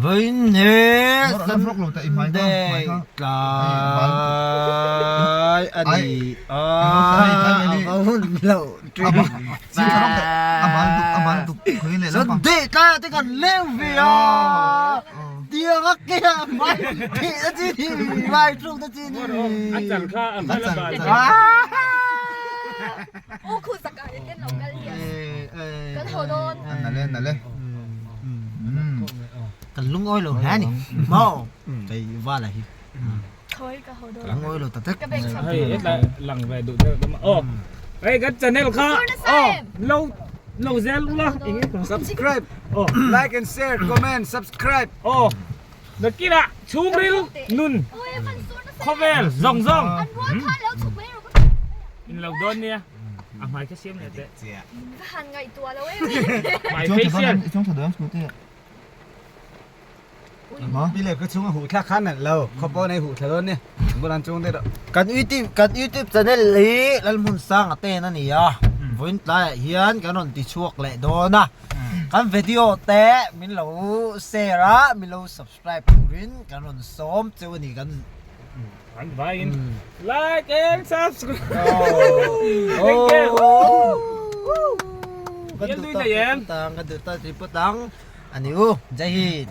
Vawiin he Sunday tlai a ni a, a va hun loh ṭhin Sunday tlai ah te kan leng ve a, tiang a ke ah hmai pheh na chi ni, hmai hruk na chi ni. Kan lungawi lo hle a ni maw kei vala hi ka lungawi lo ta tak hei hetlai lang ve duh deuh deuh aw hei kan channel kha aw lo lo zel ula eng nge subscribe like and share comment subscribe aw nakinah chhungril nun khawvel zawng zawng in lo dawn nia a hmai kha siam leh teh hmai facial Bile ka chunga huh thlak khan nalh lo khaw pawn ei huh thla dawn ni bulan chung te Kan YouTube kan YouTube channel hi Lalhmunsanga ten a ni a vawiin tlaiah hian kan rawn ti chhuak leh dawn a kan video te min lo share a min lo subscribe turin kan rawn sawm cheu a ni kan An vaiin like and subscribe. Thank you. Kan duh tak tang kan duh tak triput ang ani u Jai Hind.